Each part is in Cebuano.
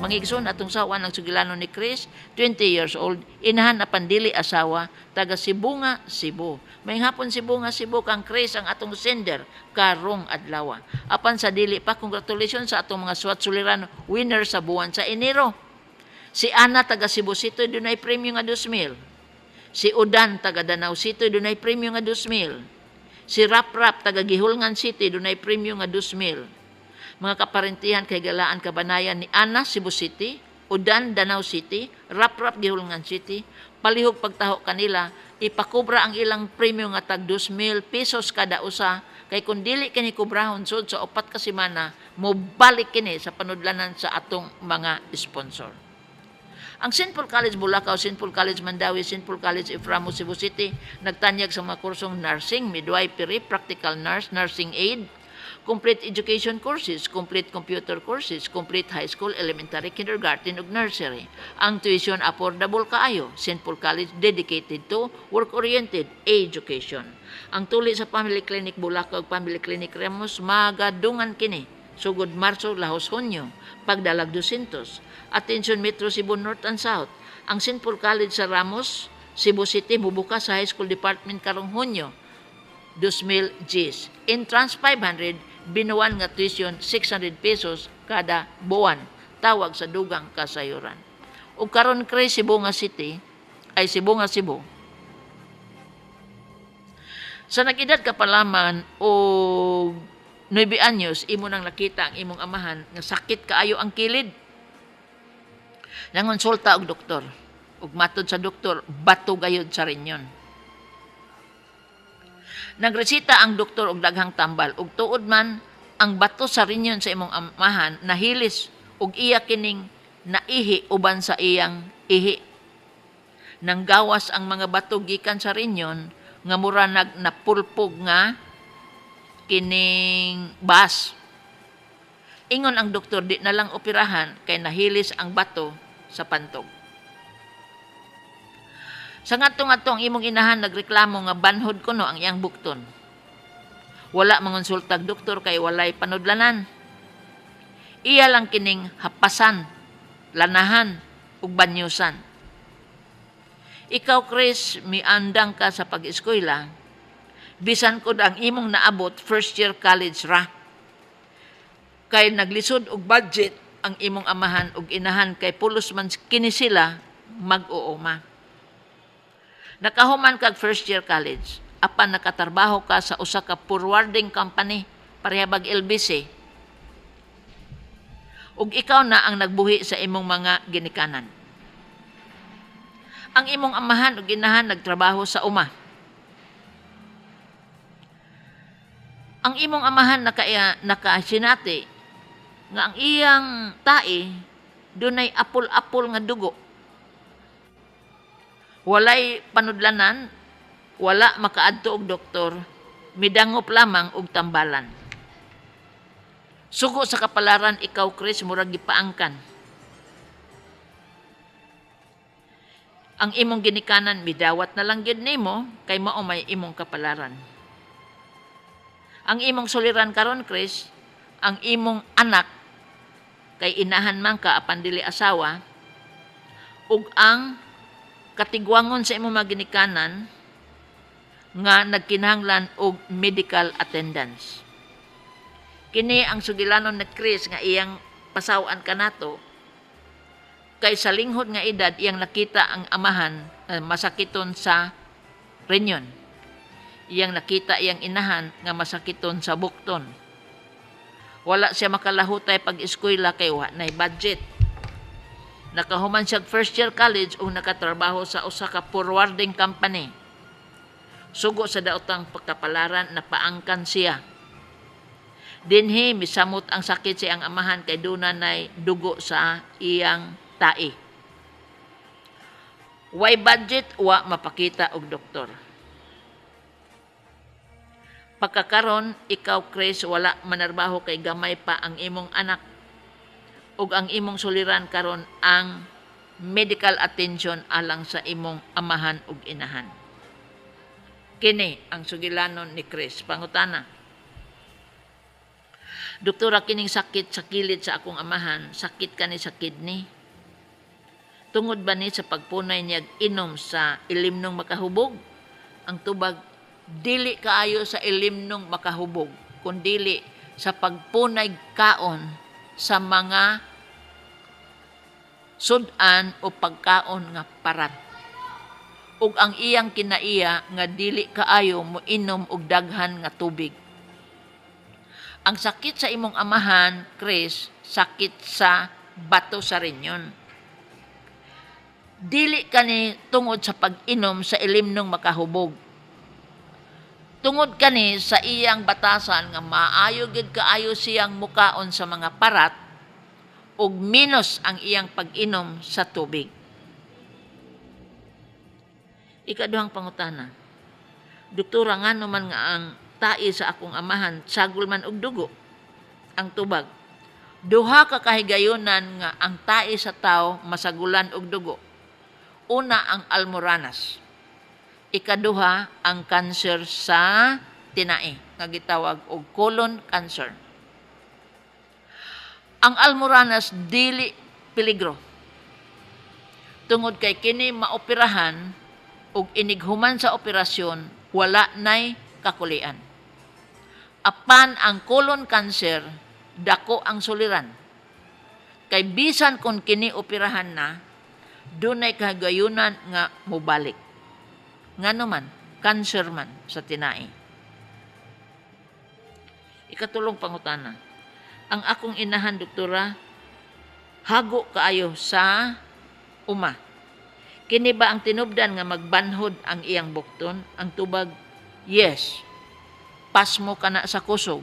Mga igsoon, atong sawan ang sugilanon ni Chris, 20 years old, inahan apan dili asawa, taga Sibonga, Cebu. Maayong hapon, Sibonga, Cebu, kang Chris ang atong sender karong adlaw. Apan sa dili pa, congratulations sa atong mga Swat Suliran winner sa buwan sa Enero. Si Ana, taga Cebu City, dunay premyo nga 2,000. Si Udan, taga Danao City, dunay premyo nga 2,000. Si Raprap, taga Guihulngan City, dunay premyo nga 2,000. Mga kaparentihan, kahigalaan, kabanayan ni Ana, Cebu City, Udan, Danao City, Raprap, Guihulngan City, palihog pagtaho kanila, ipakubra ang ilang premyo nga tag 2,000 pesos kada usa, kay kung dili kini kubrahon sud sa 4 ka semana, mobalik kini sa panudlanan sa atong mga sponsor. Ang St. Paul College Bulacau, St. Paul College Mandaue, St. Paul College F. Ramos Cebu City, nagtanyag sa mga kursong nursing, midwifery, practical nurse, nursing aid, complete education courses, complete computer courses, complete high school, elementary, kindergarten ug nursery. Ang tuition affordable kaayo. St. Paul College, dedicated to work-oriented education. Ang tuli sa Family Clinic Bulacau ug Family Clinic Ramos, magadungan kini sugod Marso lahos Hunyo, pagdalag 200. Attention, Metro Cebu North and South. Ang St. Paul College sa Ramos, Cebu City, mubukas sa High School Department karong Hunyo 2,000 Gs. Entrance 500, binuan nga tuition 600 pesos kada buwan. Tawag sa dugang kasayuran. Ug karon, Chris, Sibonga City, ay Sibonga, Cebu. Sa nag-edad ka pa lamang o 9 anyos, imo nang nakita ang imong amahan nga sakit kaayo ang kilid. Nangonsulta og doktor. Ug matod sa doktor, bato gayud sa rinyon. Nagresita ang doktor og daghang tambal ug tuod man, ang bato sa rinyon sa imong amahan nahilis ug iya kining naihi uban sa iyang ihi. Nanggawas ang mga bato gikan sa rinyon nga mura nag napulpog nga kining bus. Ingon ang doktor, di na lang operahan kay nahilis ang bato sa pantog. Sa ngadto-ngadto, ang imong inahan nagreklamo nga banhod kuno ang iyang bukton. Wala mangonsultag doktor kay walay panudlanan. Iya lang kining hapasan, lanahan ug banyusan. Ikaw, Chris, miandang ka sa pag-eskwela, bisan kung ang imong naabot first year college ra. Kay naglisod og budget ang imong amahan ug inahan kay pulos man kini sila mag-uuma. Nakahuman kag first year college, apan nakatrabaho ka sa usa ka forwarding company, pareha bag LBC. Ug ikaw na ang nagbuhi sa imong mga ginikanan. Ang imong amahan ug inahan nagtrabaho sa uma. Ang imong amahan nakasinati nga ang iyang tae dunay apol-apol nga dugo. Walay panudlanan, wala makaadto og doktor, midangop lamang og tambalan. Sugo sa kapalaran, ikaw, Chris, murag gipaangkan. Ang imong ginikanan midawat na lang gyud nimo kay mao may imong kapalaran. Ang imong suliran karon, Chris, ang imong anak, kay inahan man ka apan dili asawa, ug ang katigwangon sa imong mga ginikanan nga nagkinahanglan og medical attendance. Kini ang sugilanon ni Chris nga iyang pasaw-an kanato kay sa linghod nga edad iyang nakita ang amahan masakiton sa renyon. Iyang nakita iyang inahan nga masakiton sa bukton. Wala siya makalahutay pag-eskwela kay wa nay budget. Nakahuman siya first year college ug nakatrabaho sa usa ka forwarding company. Sugo sa daotang pagkapalaran, napaangkan siya. Dinhi misamot ang sakit sa iyang amahan kay duna nay dugo sa iyang tae. Way budget, wa mapakita og doktor. Pagkakaron, ikaw, Chris, wala manarbaho kay gamay pa ang imong anak. Ug ang imong suliran karon ang medical attention alang sa imong amahan ug inahan. Kini ang sugilanon ni Chris. Pangutana. Doktora, kining sakit sa kilid sa akong amahan, sakit kani sa kidney? Tungod ba ni sa pagpunay niya inom sa ilimnong makahubog? Ang tubag, dili kaayo sa ilimnong makahubog, kundili sa pagpunay kaon sa mga sudan o pagkaon nga parat. Ug ang iyang kinaiya nga dili kaayo moinom og daghan nga tubig. Ang sakit sa imong amahan, Chris, sakit sa bato sa rinyon. Dili kani tungod sa pag-inom sa ilimnong makahubog. Tungod kani sa iyang batasan nga maayo gid kaayo siyang mukaon sa mga parat ug minus ang iyang pag-inom sa tubig. Ikaduhang pangutana. Doktora, ngano man nga ang tai sa akong amahan sagol man og dugo? Ang tubag, duha ka kahigayunan nga ang tai sa tawo masagulan og dugo. Una, ang almoranas. Ikaduha, ang cancer sa tinai nga gitawag og colon cancer. Ang almoranas dili peligro. Tungod kay kini maoperahan ug inighuman sa operasyon wala nay kakulian. Apan ang colon cancer, dako ang suliran. Kay bisan kung kini operahan na, dunay kahigayunan nga mobalik. Ngano man, cancer man sa tinai. Ikatulong pangutana. Ang akong inahan, doktora, hago kaayo sa uma. Kini ba ang tinubdan nga magbanhod ang iyang bukton? Ang tubag, yes. Pasmo kana sa kusog.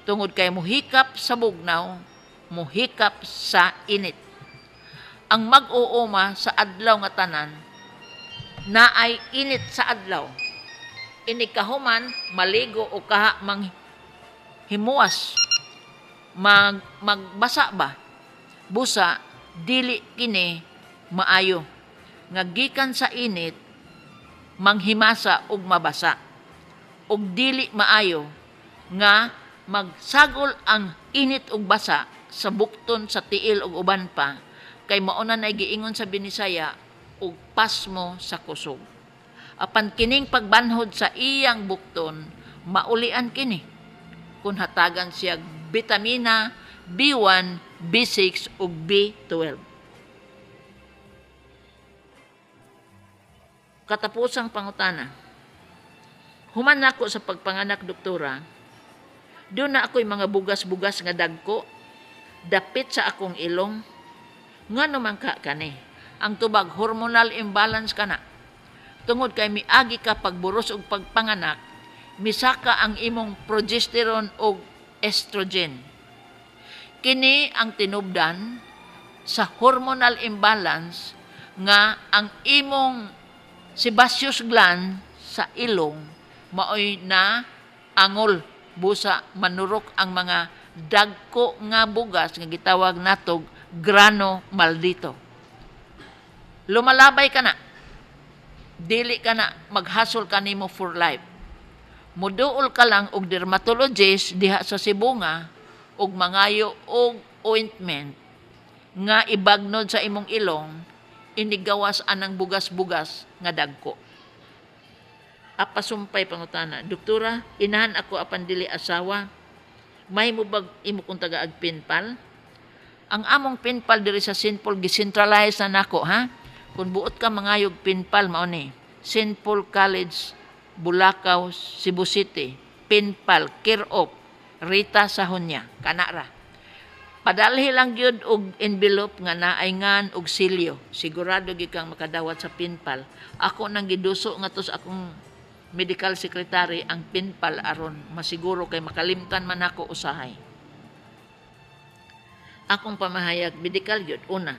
Tungod kay muhikap sa bugnaw, muhikap sa init. Ang mag-uuma sa adlaw nga tanan, naay init sa adlaw. Inig kahuman, maligo o kaha mang himuas, magbasa ba? Busa, dili kini maayo. Nga gikan sa init, manghimasa ug mabasa. Ug dili maayo nga magsagol ang init ug basa sa bukton, sa tiil ug uban pa, kay mao na nay giingon sa Binisaya og pasmo sa kusog. Apan kining pagbanhod sa iyang bukton, maulian kini kung hatagan siya bitamina B1, B6 ug B12. Katapusang pangutana. Human nako sa pagpanganak, doktora, doon na ako'y mga bugas-bugas nga dagko, dapit sa akong ilong. Ngano man ka kani? Ang tubag, hormonal imbalance ka na. Tungod kay miagi ka pagburos og pagpanganak, misaka ang imong progesterone og estrogen. Kini ang tinubdan sa hormonal imbalance nga ang imong sebaceous gland sa ilong maoy na angol, busa manurok ang mga dagko nga bugas nga gitawag natog grano maldito. Lumalabay ka na. Dili ka na maghasol kanimo for life. Muduol ka lang og dermatologist diha sa Sibonga og mangayo og ointment nga ibagnod sa imong ilong inigawas anang bugas-bugas nga dagko. Apasumpay pangutana. Doktora, inahan ako apan dili asawa. May mo bag imo kong tagaag penpal? Ang among penpal diri sa St. Paul gicentralize na nako, ha. Kung buot ka mangayog penpal, mao ni St. Paul College, Bulacau, Cebu City. Penpal care of Rita Sahonya. Kana ra. Padalhi lang gyud og envelope nga naay ngan og silyo. Sigurado gyud kang makadawat sa penpal. Ako nang giduso nga sa akong medical secretary ang penpal aron masiguro kay makalimtan man ako usahay. Akong pamahayag medical gyud, una.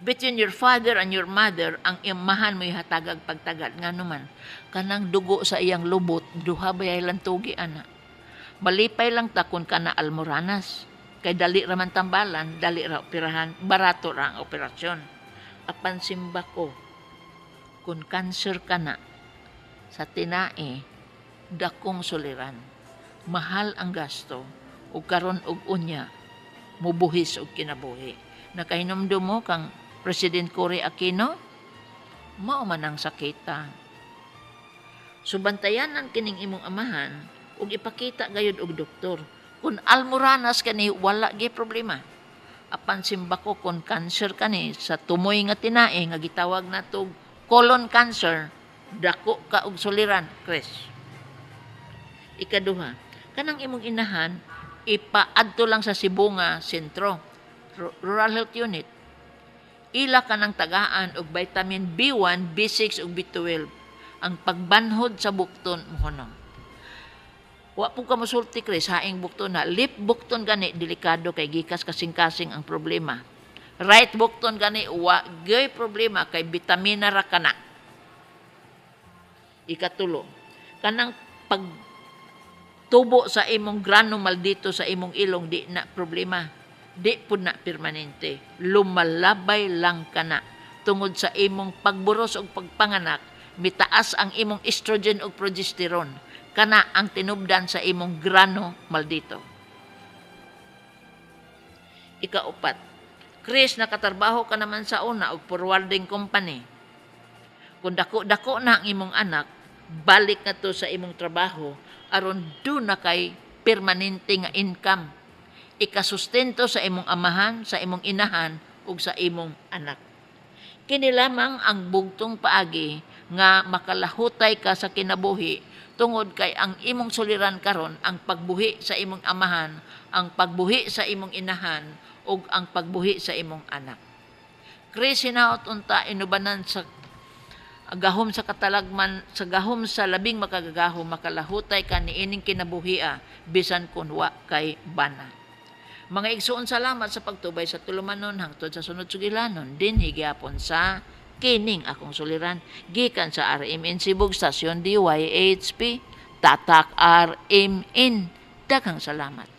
Between your father and your mother, ang imahan mo hatagag pagtagad. Ngano man, kanang dugo sa iyang lubot, duha ba lantugi ana. Malipay lang ta kun kana almoranas. Kay dali ra man tambalan, dali ra operahan, barato ra ang operasyon. Apan simba ko, kun cancer ka na sa tinae, dakong suliran. Mahal ang gasto, Ug karon ug unya mubuhis og kinabuhi. Nakahinumdum mo kang President Cory Aquino, mao man ang sakita. So bantayanan kining imong amahan ug ipakita gayud og doktor. Kung almoranas kani, wala gyud problema. Apan simbako kung cancer kani sa tumoy nga tinae nga gitawag natog colon cancer, dako ka og suliran, Chris. Ikaduha, kanang imong inahan, ipaadto lang sa Sibonga Sentro, Rural Health Unit. Ila ka ng tagaan og vitamin B1, B6 ug B12. Ang pagbanhod sa bukton mohunong. Wa po ka mosulti, Chris, haing bukton na. Left bukton gani, delikado kay gikas kasing-kasing ang problema. Right bukton gani, wa gyoy problema kay bitamina ra kana. Ikatulo, kanang pag tubo sa imong grano maldito sa imong ilong, di na problema. Di pud na permanente. Lumalabay lang kana tungod sa imong pagburos og pagpanganak, mitaas ang imong estrogen ug progesterone. Kana ang tinubdan sa imong grano maldito. Ikaupat, Chris, nakatrabaho ka naman sa una og forwarding company. Kung dako-dako na ang imong anak, balik na to sa imong trabaho aron duna kay permanente nga income. Ikasustento sa imong amahan, sa imong inahan ug sa imong anak. Kini lamang ang bugtong paagi nga makalahutay ka sa kinabuhi tungod kay ang imong suliran karon ang pagbuhi sa imong amahan, ang pagbuhi sa imong inahan ug ang pagbuhi sa imong anak. Chris, hinaot unta inubanan sa gahom sa katalagman, sa gahom sa Labing Makagagahom, makalahutay ka niining kinabuhia bisan kun wa kay bana. Mga igsuon, salamat sa pagtubay sa tulumanon. Hangtod sa sunod sugilanon dinhi gyapon sa kining akong suliran gikan sa RMN Cebu, Stasyon DYHP, Tatak RMN. Daghang salamat.